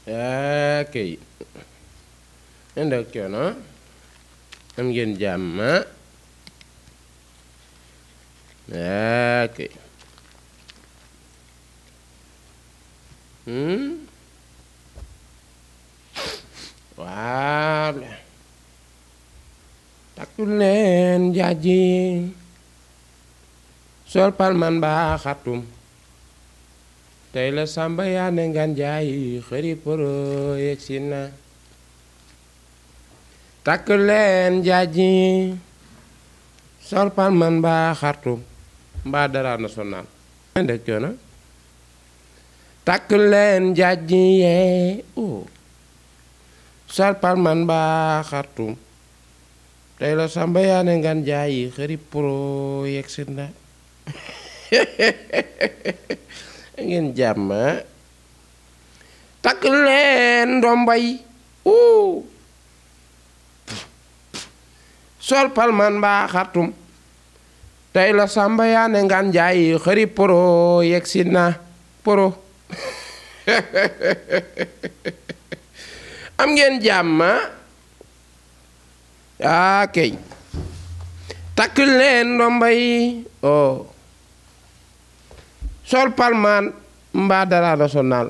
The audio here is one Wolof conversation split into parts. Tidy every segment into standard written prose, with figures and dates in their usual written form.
kay ndek coono am ngeen jàmm kay waaw takku leen jaaji sol palman ba xatum tey la samba yaa ne ngan jaay xëri poro yegsi na takku leen jaaji sol palman ba xatum mbaa dara national ndek coono takku leen jaaji yee sol palman ba xatum tey la samba yaa ne ngan jaay xëri poro yegsi na ngeen jàmm takk leen ndombay sol palman ba xartum tey la samba yaa ne ngan jaay xëri poro yegsi na poro am ngeen jàmm kay takk leen ndombay sol palman mbaa dara national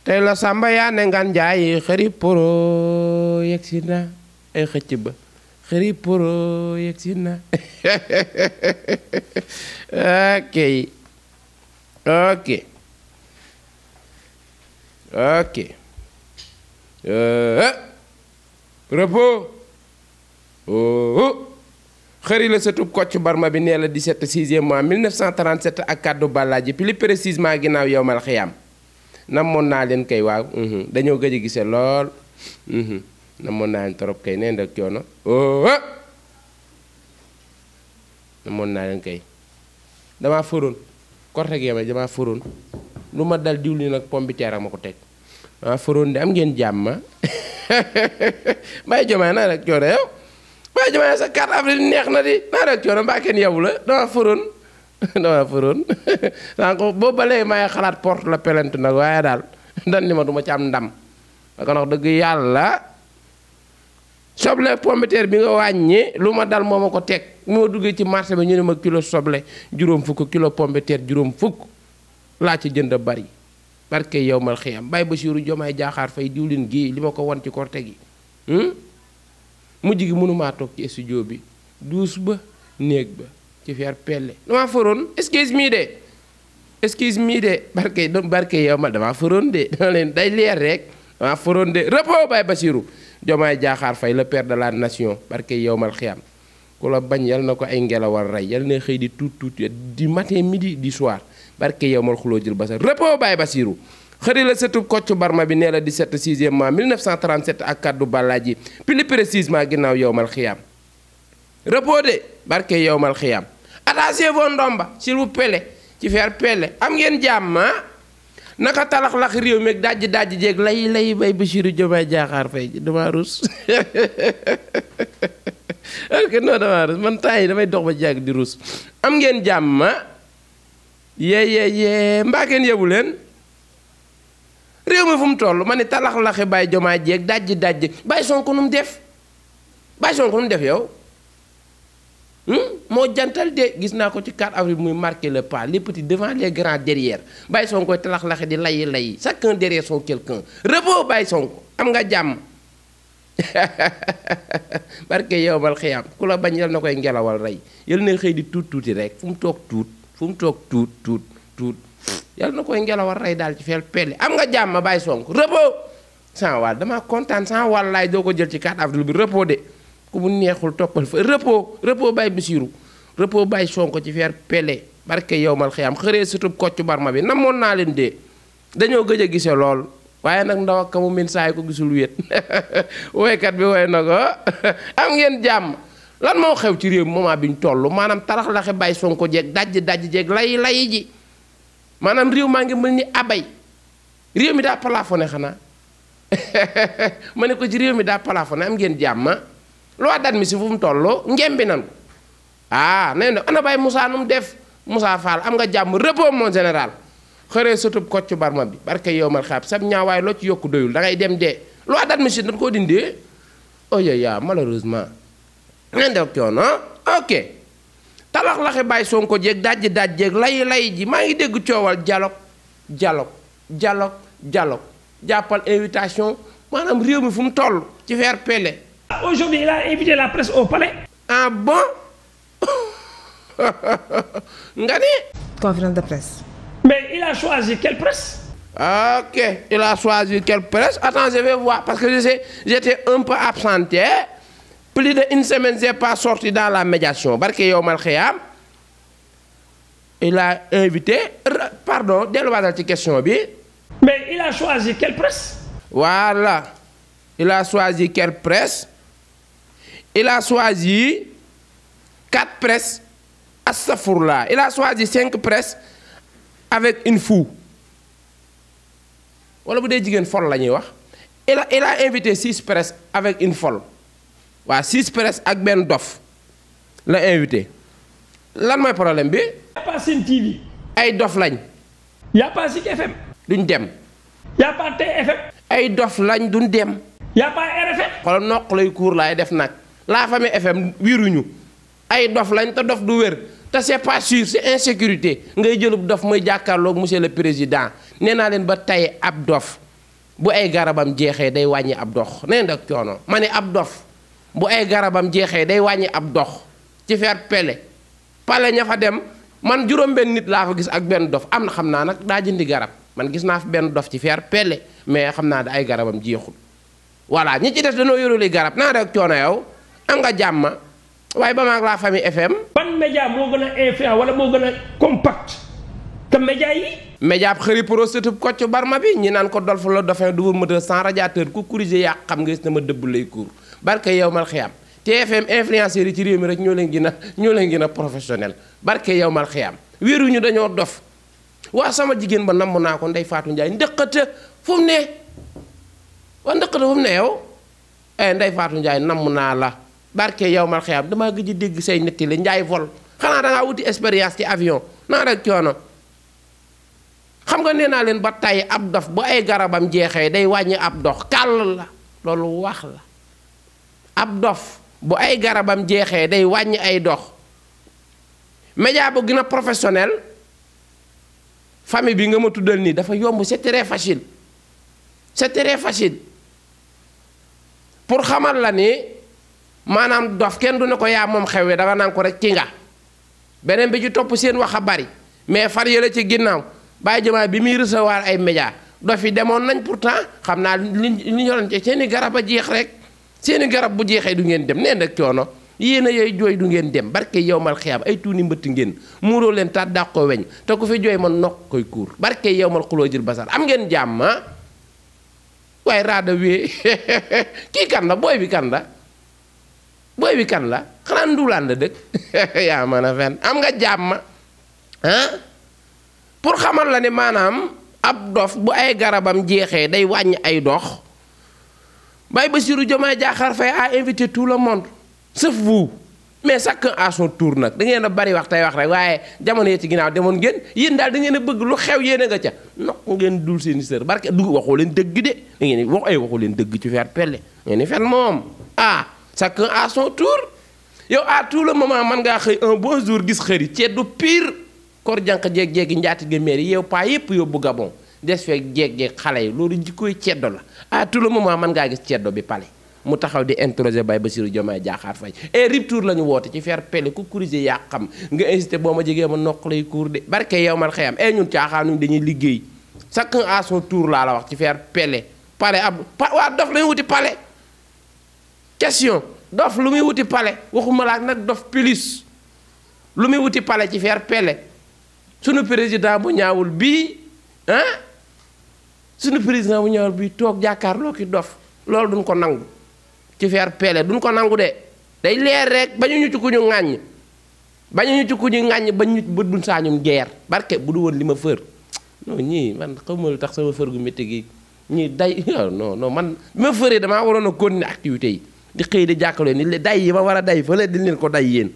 tey la samba yaa ne ngan jaay xëri poro yegsi na ay xëcc ba xëri poro yegsi na ok repos xëri la sëtub Kocc Barma bi nee la 17 6e mois 1937 ak kàddu bàllaaji plus précisément ginnaaw yowmal xiyaam namoon naa leen kay waaw dañoo gëj a gise lool namoon naa leen trop kay nee ndek coono namoon naa leen kay damaa fëroon korte geema damaa fëroon lu ma dal diwlin ak pombiteer a ma ko teg damaa fëroon de am ngeen jàmm Baye Diomaye naa rek coono yow Baye Diomaye sa 4 avril neex na di naa rek coono mbaa kenn yow la dama fëroon donc boobu ba léegi may xalaat porte la pelante nag waaye daal dan ni ma du ma ci am ndam daka wax dëgg yàlla soble pombiteer bi nga wàññi lu ma dal moo ma ko teg moo duggee ci marché bi ñu ne ma kilo soble juróom fukk kilo pombiteer juróom fukk laa ci jënd bari barke yow mal xiyam Baye Bassirou Diomaye Diakhar Faye diwlin gii li ma ko won ci korte gi mujj gi mënumaa toog ci studio bi duus ba néeg ba ci feer pelle damaa fëroon excuse me de barke yow ma damaa fëroon de dama leen day leer rek damaa fëroon de repos Baye Bassirou Diomaye Diakhar Faye le père de la nation barke yow mal xiyam ku la bañ yal na ko ay ngelawal rey yal na xëy di tuut du matin midi du soir barke yow mal xuloo jël basa repos Baye Bassirou xëri la sëtub Kocc Barma bi nee la 17 6e mois 1937 ak kaddu bàllaaji plus précisément ginnaaw yow mal xiyaam repos de barke yow mal xiyaam attachez vos ndomba s'il vous plaît ci feer pelle am ngeen jàmm naka talax-lax réew mi dajji jeeg lay Baye Bassirou Diomaye Diakhar Faye dama rus ok non dama rus man temps yi damay dox ba jàgg di rus am ngeen jàmm yee mbaa kenn yebu leen réew mi fu mu toll ma ne talax-laxi Baye Diomaye jeeg dajji Baye Sonko nu mu def yow moo jantal de gis naa ko ci 4 avril muy marqué le pas les petits devant les grands derrière Baye Sonko talax-laxi di layi chacun derrière son quelqu'un repos Baye Sonko am nga jàmm barke yow mal xiyaam ku la bañ yal na koy ngelawal rey yal na xëy di tuuti rek fu mu toog tuut yal na koy ngelawal rey daal ci fel pelle am nga jàmm Baye Sonko repos sans wàll damaa kontaan sans wàll laay doo ko jël ci 4 avril bi repos de ku mu neexul toppal fa repos Baye Bassirou repos Baye Sonko ci fer pelle barke yow mal xiyaam xëree sutub Kocc Barma bi namoon naa leen de dañoo gëj a gise lool waaye nag ndaw ak kamu min saay ko gisul wéet woykat bi woy na ko am ngeen jàmm lan moo xew ci réew moment bi ñu toll maanaam tarax-laxe Baye Sonko jeeg dajji jeeg lay ji maanaam réew maa ngi mel ni abay réew mi daa plafonné xanaa ma ne ko ci réew mi daa plafonné am ngeen jàmm loi d'admission fu mu toll ngembi nan ko nee na ana Baye Moussa nu mu def Moussa Fall am nga jàmm repos mon général xëree sotub Kocc Barma bi barke yow mal xaab sab ñaawaay loo ci yokku doyul da ngay dem dee loi d'admission dañ koo dindee oh ya malheureusement ngeen def coono ok talax laxe bàyyi Sonko jeeg dajji daj jeeg lay ji maa ngi dégg coowal dialogue jàppal invitation maanaam réew mi fu mu toll ci faire pele. Aujourd'hui il a invité la presse au palais. Ah bon nga ni conférence de presse. Mais il a choisi quelle presse? Ok, il a choisi quelle presse? Attends, je vais voir parce que j'étais un peu absenté. Plus d'une semaine, je n'ai pas sorti dans la médiation. Barke Yawmal Khiyam. Il a invité. Pardon, dès-le-bas dans la question. Mais il a choisi quelle presse? Voilà. Il a choisi quelle presse? Il a choisi 4 presses. Astaghfirullah. Il a choisi 5 presses avec une fou. Wala bu dee jigéen folle la ñuy wax. Il a invité 6 presses avec une folle. Waaw 6 presses ak benn dof la invité. Lan mooy problème bi? Y a pas Sen TV. Ay dof lañ. Y a pas Zik FM. Duñ dem. Y a pas TFM. Ay dof lañ duñ dem. Y a pas RFM. Xoolal noq lay kuur laay def nag. La Famille FM wiruñu. Ay dof lañ te dof du wér. te c'est pas sûr c'est insécurité ngay jëlub dof muy jàkkaarloog monsieur le président nee naa leen ba tey ab dof bu ay garabam jeexee day wàññi ab dox nee na coono ma ne ab dof bu ay garabam jeexee day wàññi ab dox ci faire pale ña fa dem man juróom-benn nit laa fa gis ak benn dof am na xam naa nag daa jëndi garab man gis naa fi benn dof ci faire pele mais xam naa da ay garabam jeexul voilà ñi ci des dañoo yoruli garab naa rek coono yow am nga jàmm waaye ba maag La Famille FM. ban média moo gën a influent wala moo gën a compact te média yi. média ab xëri pro sëtub Kocc Barma bi ñi naan ko Dolf la dauphin double moteur sans radiateur ku corrigé yàq xam nga gis na ma dëbb lay cour barke yow mal xiyam TFM influenceurs yi ci réew mi rek ñoo leen gën a professionnel barke yow mal xiyam wéeruñu dañoo dof waa sama jigéen ba namm naa ko Ndeye Fatou Ndiaye ndëqate fu mu ne waa ndëqate fu mu ne yow Ndeye Fatou Ndiaye namm naa la barke yow mal xiyam damaa gëj a dégg say netti la Ndiaye vol xanaa dangaa wuti expérience ci avion naa rek coono xam nga nee naa leen ba tey ab dof bu ay garabam jeexee day wàññi ab dox kàll la loolu wax la ab dof bu ay garabam jeexee day wàññi ay dox média bu gën a professionnel famille bi nga ma tuddal nii dafa yomb c'est très facile pour xamal la ni maanaam dof kenn du ne ko yaa moom xewee danga naan ko rek ci nga beneen bi ci topp seen wax a bari mais far yële ci ginnaaw bàyyi jamaa bi muy recevoir ay média dof yi demoon nañ pourtant xam naa li ñoroon ci seeni garab a jeex rek seeni garab bu jeexee du ngeen dem nee nag coono yéen a yooyu jooy du ngeen dem barke yow mal xiyaam ay tuuni mbëtt ngeen muuroo leen taat dàq ko weñ te ku fi jooy man nokk koy kuur barke yow mal xuloo jël basar am ngeen jàmm waaye raada wee kii kan la booy bi kan la booy bi kan la xanaa ndulaan la dëkk yaa mën a fen am nga jàmm ah pour xamal la ne maanaam ab dof bu ay garabam jeexee day wàññi ay dox Baye Bassirou Diomaye Diakhar Faye a invité tout le monde sauf vous mais chacun à son tour nag da ngeen a bari wax tey wax rek waaye jamono yee ci ginnaaw demoon ngeen yéen daal da ngeen a bëgg lu xew yéen a nga ca nokk ngeen dul seeni sër barke du waxoo leen dëgg de da ngeen wax ay waxoo leen dëgg ci faire pelle ngeen ni fen moom ah chacun à son tour yow à tout le moment man ngaa xëy un bon jour gis xëri ceddu pire kor jànq jeeg-jeegi njaati ga maire yow paa yëpp yóbbu Gabon des feek jeeg-jeeg xale yi loolu jikkooy ceddo la à tout le moment man ngaa gis ceddo bi pale mu taxaw di interroger Baye Bassirou Diomaye Diakhar Faye et rupture la ñu woote ci faire pelle ku corriger yaa xam nga incité boo ma jegee ma nokk lay cour de barke yow mal xëyam e ñun caaxaanuñ dañuy liggéey chacun à son tour laa la wax ci faire pelle pale ab waa dof lañu wuti pale question dof lu muy wuti pale waxuma laa nag dof plus lu muy wuti pale ci faire pelle sunu président bu ñaawul bii ah sunu président bu ñaawul bii toog jàkkaarloo ki dof loolu duñ ko nangu ci faire pelle duñ ko nangu de day leer rek bañu ñu ci ku ñu ŋàññ bañu ñu ci ku ñu ŋàññ bañ ñu bët buñ saañum geer barke bu du woon li ma fër non ñii man xamuma lu tax sama fër gu métti gi ñii day non man bi ma fëree damaa waroon a continuer activités yi di xëy di jàkkaarloo ni le day yi ma war a day fële di leen ko day yéen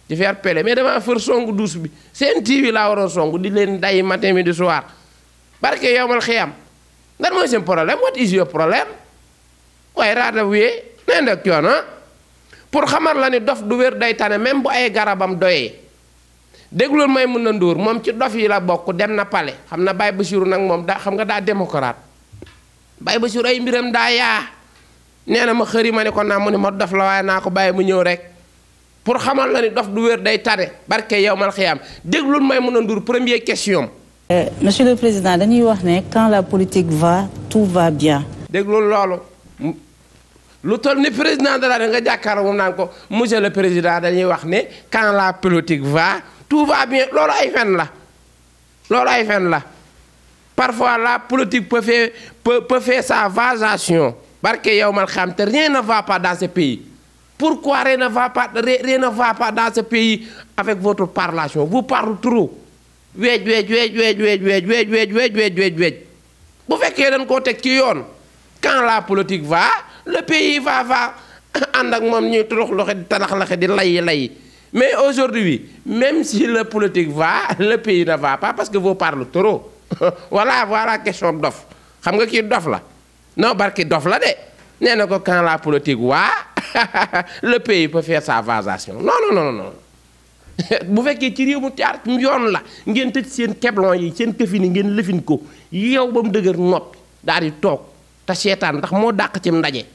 ci faire pelle mais damaa fër songu douce bi seen TV laa waroon songu di leen day matin midi soir barke yowmal xiyam lan mooy seen problème what is your problème waaye raada wiyee nee ndak coono pour xamal la ni dof du wér day tane même bu ay garabam doyee déglul may mun na ndóor moom ci dof yi la bokk dem na pale xam na Baye Bassirou nag moom daa xam nga daa démocrate Baye Bassirou ay mbiram daa yaa nee na ma xëri ma ne ko naa mu ne ma dof la waaye naa ko bàyyi mu ñëw rek pour xamal la ni dof du wér day tane barke yowmal xiyam déglul may mun a ndur première question. Monsieur le Président dañuy wax ne quand la politique va tout va bien. déglul loolu lu toll ni président de la nga jàkkaarloo moom naan ko monsieur le président dañuy wax ne quand la politique va tout va bien loolu ay fen la loolu ay fen la parfois la politique peut faire sa vasation barke yowmal xiyam te rien ne va pas dans ce pays. Pourquoi rien ne va pas dans ce pays avec votre parlation vous parlez trop weej bu fekkee dañ koo teg ci yoon quand la politique va le pays va ànd ak moom ñuy turux loxe di talax laxe di lay mais aujourd'hui même si la politique va le pays ne va pas parce que vous parlez trop voilà question dof xam nga kii dof la non barki dof la de nee na ko quand la politique va le pays peut faire sa vasation non bu fekkee ci réew mu jaar yoon la ngeen tëj seen keblon yi seen këfin yi ngeen lëfin ko yow ba mu dëgër noppi daal di toog te seetaan ndax moo dàq ci ndaje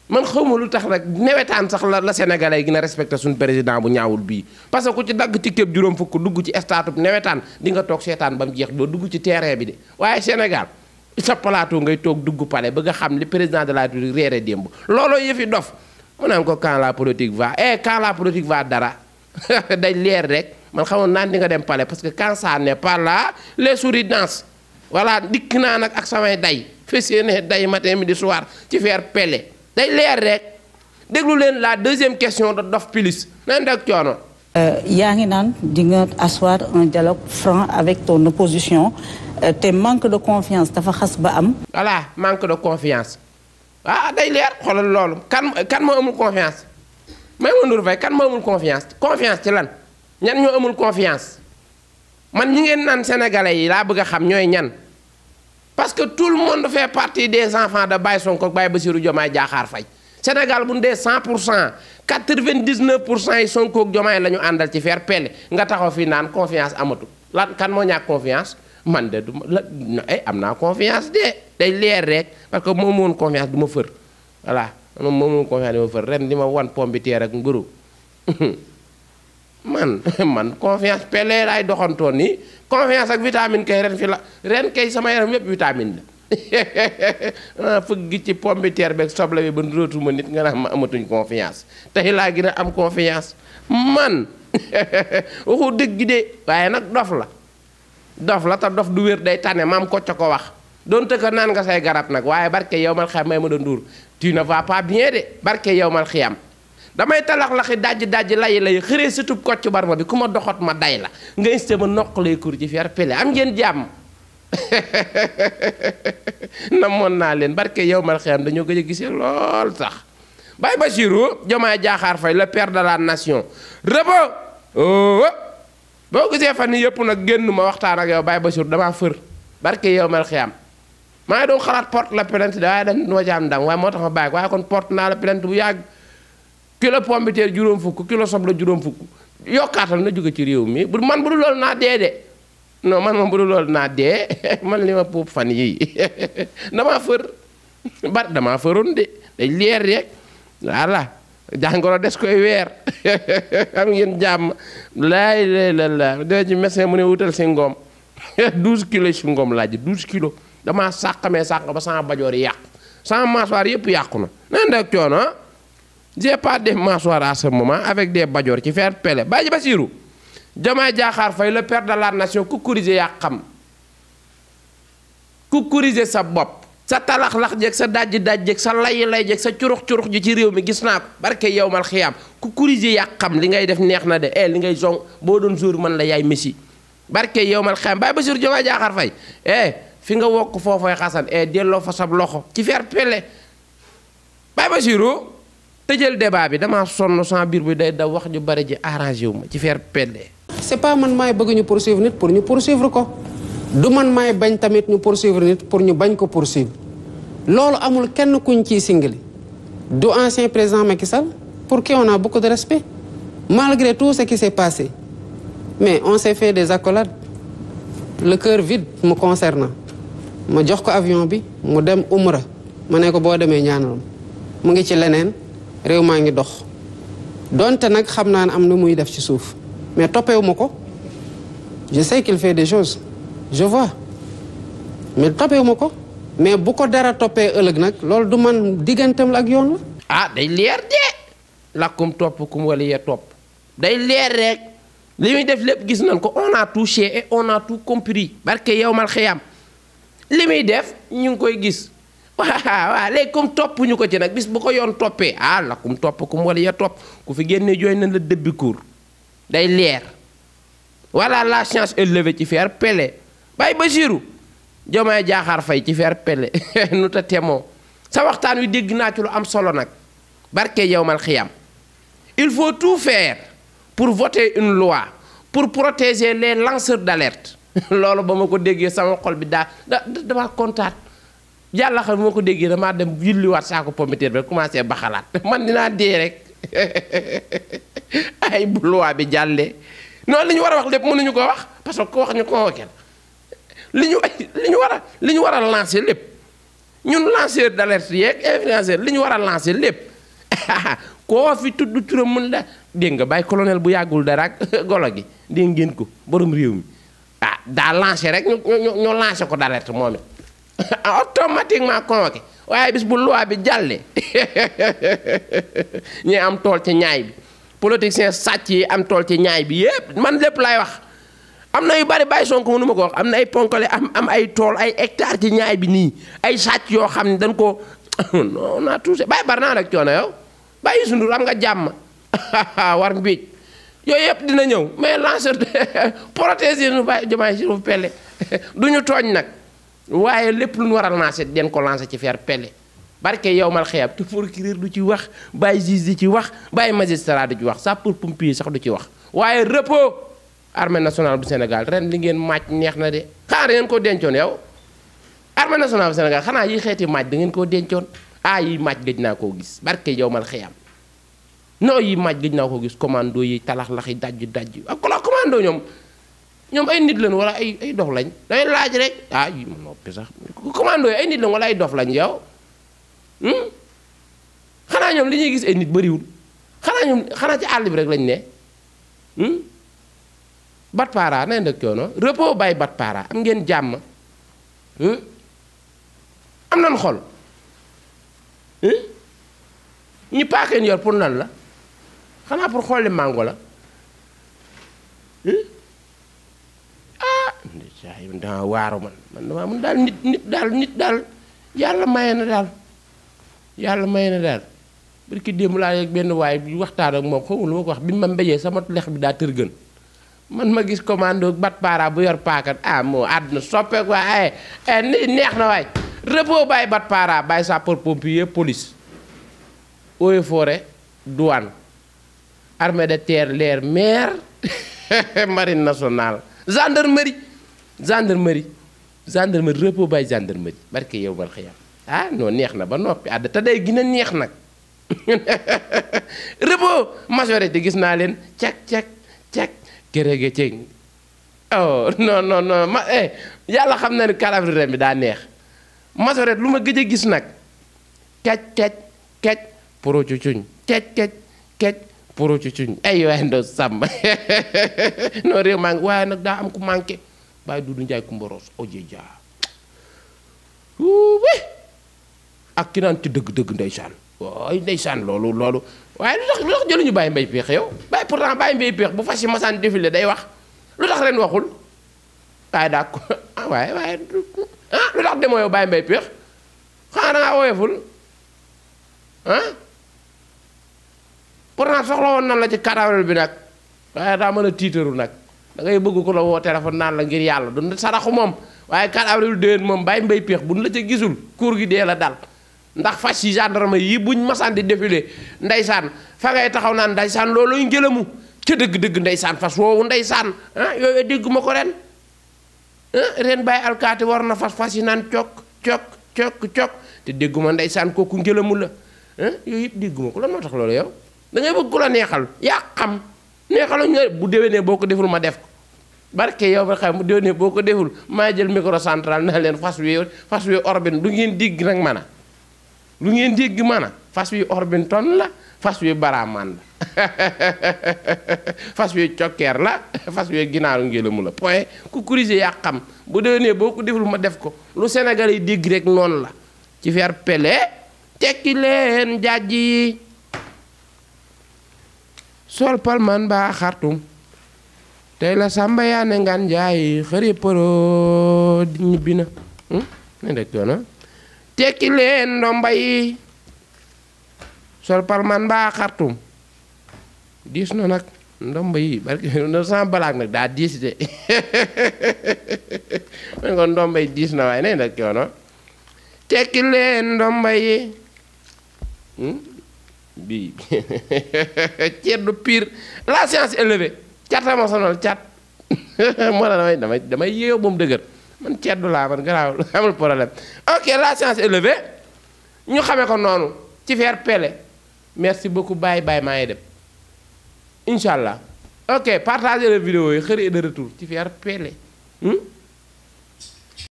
man xawma lu tax rek newetaan sax la sénégalais gën a respecté suñu président bu ñaawul bii parce que ku ci dagg ticket juróom fukk dugg ci stade newetaan di nga toog seetaan ba mu jeex doo dugg ci terrain bi de waaye Sénégal sa plateau ngay toog dugg pale bëgg a xam li président de la République réere démb looloo yëfi dof mu naan ko quand la politique va quand la politique va dara day leer rek man xamoon naan di nga dem pale parce que quand ça n'est pas là les souris dansent voilà dikk naa nag ak samay day fesee ne day matin midi soir ci faire pele day leer rek déglu leen la deuxième question de Dof Plus nan dak coono yaa ngi naan di nga asseoir un dialogue franc avec ton opposition te manque de confiance dafa xas ba am. voilà manque de confiance day leer xoolal loolu kan moo amul confiance may ma Ndour Faye kan moo amul confiance ci lan ñan ñoo amul confiance man ñi ngeen naan sénégalais yi laa bëgg a xam ñooy ñan parce que tout le monde fait partie des enfants de Baye Sonko ak Baye Bassirou Diomaye Diakhar Faye Sénégal bu ñu dee 100% 99% yi Sonko ak Diomaye la ñu àndal ci faire pelle nga taxaw fii naan confiance amatul lan kan moo ñàkk confiance man de du am naa confiance de day leer rek parce que moom moon confiance du ma fër voilà moom moon confiance du ma fër ren di ma wan pomme de terre ak mburu man confiance pelle laay doxantoon nii confiance ak vitamine kay ren kay sama yaram yépp vitamine la fëgg ci pomme de terre beeg soble bi ba ndootuma nit nga naan ma amatuñ confiance tey laa gën a am confiance man waxu dëgg de waaye nag dof la te dof du wér day tane maam ko ca ko wax donte ko naan nga say garab nag waaye barke yow mal xiyam may ma doon nduur tu ne vas pas bien de barke yow mal xiyam damay talax-laxi dajji lay xëree situb kocc barma bi ku ma doxot ma day la nga insté ma noq lay kur ci faire pele am ngeen jàmm namoon naa leen barke yow mal xiyam dañoo gëj a gisee lool sax Baye Bassirou Diomaye Diakhar Faye le père de la nation rebo boo gisee fan yii yëpp nag génn ma waxtaan ak yow Baye Bassirou damaa fër barke yow mal xiyam maa ngi doon xalaat porte la plainte waaye dañ ma ci am ndam waaye moo tax ma bàyyi waaye kon porte naa la plainte bu yàgg kilo pomme de terre juróom fukk kilo soble juróom fukk yokkaatal na jóge ci réew mi bu man bu dul loolu naa dee de non man moom bu dul loolu naa dee man li ma puub fan yii damaa fër damaa fëroon de day leer rek voilà jàngoro des koy weer am ngeen jàmm laay la dee ci médecin mu ne wutal si ngoom 12 kilos si ngoom laaj 12 kilos damaa sàq ba sama bajoor yi yàqu sama mâchoire yëpp yàqu na nan dak coono j'ai pas de mâchoire à ce moment avec des bajoor ci faire pele Baye Bassirou Diomaye Diakhar Faye le père de la nation ku corriger yaa xam ku corriger sa bopp sa talax-lax jeeg sa dajji jeeg sa lay jeeg sa curux ji ci réew mi gis naa ko barke yow mal xiyaam ku corriger yaa xam li ngay def neex na de li ngay zong boo doon jour man la yaay Messi barke yow mal xiyaam Baye Bassirou Diomaye Diakhar Faye fi nga wokk foofay xasan delloo fa sab loxo ci faire pele Baye Bassirou tëjël débat bi damaa sonn sans biir bi day da wax ju bari ji arrangé wu ma ci faire pele c'est pas man maay bëgg ñu poursuivre nit pour ñu poursuivre ko du man may bañ tamit ñu poursuivre nit pour ñu bañ ko poursuivre loolu amul kenn kuñ ciy singali du ancien président Macky Sall pour qui on a beaucoup de respect malgré tout ce qui s'est passé mais on s'est fait des accolades le cœur vide me concernant ma jox ko avion bi mu dem umra ma ne ko boo demee ñaanal mu ngi ci leneen réew maa ngi dox donte nag xam naa ne am na muy def ci suuf mais toppewu ma ko je sais qu'il fait des choses je vois mais toppewu ma ko mais bu ko dara toppee ëllëg nag loolu du man digganteem la ak yoon la. ah day leer de lakkum topp kum wala ya topp day leer rek li muy def lépp gis nañ ko on a touché et on a tout compris barke yow mal xiyam li muy def ñu ngi koy gis waaw léegi comme topp ñu ko ci nag bis bu ko yoon toppee ah lakkum topp kum wala ya topp ku fi génnee jooy nañ la dëbbi kuur day leer voilà la chance est levée ci faire Pelé Baye Bassirou Diomaye Diakhar Faye ci faire Pelé nu ta temoo sa waxtaan wi dégg naa ci lu am solo nag barke yow mal xiyam il faut tout faire pour voter une loi pour protéger les lanceurs d'alerte loolu ba ma ko déggee sama xol bi dama kontaan yàlla xam ma ko déggee damaa dem yulliwaat saako pomiteer bi commencé baxalaat man dinaa dee rek ay bu loi bi jàllee noonu li ñu war a wax lépp mënuñu ko wax parce que ko wax ñu convoqué li ñu war a lancer lépp ñun lanceur d'alerte yeeg influenceur li ñu war a lancer lépp koo fi tudd turam mën la dégg nga bàyyi colonel bu yàggul dara ak golo gi dégg ngeen ko borom réew mi ah daa lancé rek ñu lancé ko d'alerte moom it automatiquement convoqué waaye bis bu loi bi jàllee ñi am tool ci ñaay bi politiciens sàcc yi am tool ci ñaay bi yépp man lépp lay wax am na yu bari bàyyi Sonko mënu ma ko wax am na ay ponkale am ay tool ay hectares ci ñaay bi nii ay sàcc yoo xam ne dañ ko non naa touché bàyyi bari naa nag coono yow bàyyi sundur am nga jàmm war mbiij yooyu yëpp dina ñëw mais lanceur de protéger nu bàyyi Diomaye si fu Pelé du ñu tooñ nag waaye lépp lu ñu war a lancer den ko lancer ci faire Pelé barke yow mal xiyam te procureur du ci wax bàyyi juge di ci wax bàyyi magistrat du ci wax sapeur-pompier sax du ci wax waaye repos armée nationale bu Sénégal ren li ngeen màcc neex na de xanaa da ngeen koo dencoon yow armée nationale bu Sénégal xanaa yi xeeti màcc da ngeen koo dencoon ah yi màcc gëj naa koo gis barke yow mal xiyam non yi màcc gëj naa koo gis commando yi talax-lax yi dajju ak commando ñoom ay nit lañ wala ay dof lañ day laaj rek ah yi ma noppi sax commando yi ay nit lañ wala ay dof lañ yow xanaa ñoom li ñuy gis ay nit bariwul xanaa ci àll bi rek lañ ne bat para na ndëk coono repos bay bat para am ngeen jàmm am nan xol ñu paakeen yor pour nan la xanaa pour xolli mango la ah dama waaru man dama mun daal nit daal yàlla maye na daal barki démb laa yegg benn waay bi waxtaan ak moom xawma lu ma ko wax bi ma mbéjee sama lex bi daa tërgën man ma gis commando bat para bu yor paakat ah moo àdduna soppeek waay neex na waay repos bàyyi bat para bàyyi sapeur-pompier police eaux et forêt douane armée de terre l'air mer marine nationale gendarmerie repos bàyyi gendarmerie barke yow bal xiyam ah non neex na ba noppi àdd te day gën a neex nag repos majorité gis naa leen cak kërëge cëg oh non ma yàlla xam na ne calafri ren bi daa neex majorité lu ma gëj a gis nag kec poro cucuñ kec poro cucuñ ay waaye ndo sàmm non réew maa ngi waaye nag daa am ku manqué bàyyi Dudu Njaay ku mboros oje ja ak ki naan ci dëgg ndeysaan waaye ndeysaan loolu waaye lu tax jëluñu bàyyi mbay peex yow bàyyi pourtant bàyyi mbay peex bu fas yi masaan défilé day wax lu tax ren waxul waaye daa ko waaye lu tax demoo yow bàyyi mbay peex xanaa dangaa woyeful pourtant soxla woon nan la ci karawel bi nag waaye daa mën a tiitaru nag da ngay bëgg ko la woo téléphone naan la ngir yàlla du saraxu moom waaye karawel déwén moom bàyyi mbay peex buñ la ca gisul kuur gi dee la dal ndax fas yi gendarme yi buñ masaan di défilé ndeysaan fa ngay taxaw naan ndeysaan looluy ngelamu ca dëgg ndeysaan fas woowu ndeysaan yooyu dégg ma ko ren ren bàyyi alkaati war na fas yi naan cok te dégguma ndeysaan kooku ngelamu la yooyu yëpp dégguma ko lan moo tax loolu yow da ngay bëgg ku la neexal yaa xam neexalu ñu bu déwénee boo ko deful ma def ko barke yow ba xam bu déwénee boo ko deful maa jël micro central na leen fas wi orbin du ngeen dégg nag mana lu ngeen dégg mana fas wi orbin ton la fas wi baraman la fas wi cokkeer la fas wi ginaaru ngelamu la point ku kurise yaa xam bu déwénee boo ko deful ma def ko lu Sénégal yi dégg rek noonu la ci fer pele tekki leen jaaj yi sol palman ba xartum tey la samba yaane ngaan jaay xëri poro di ñibbi na ne dëkk yoona tekki leen ndomba yi sol palman ba xartum diis na nag ndomba yi barke na sama balaak nag daa diis de man ko ndomba yi diis na waaye ne dëkk yoona tekki leen ndomba yi bii ceddu pire la science élevée catama sonal cat moo la damay yeew moom dëgër man ceddu laa man garaaw amul problème ok la science élevée ñu xamee ko noonu ci fer pele merci beaucoup bye maa ngi dem incha allah ok partagez la vidéo yi xëri de retour ci fer pele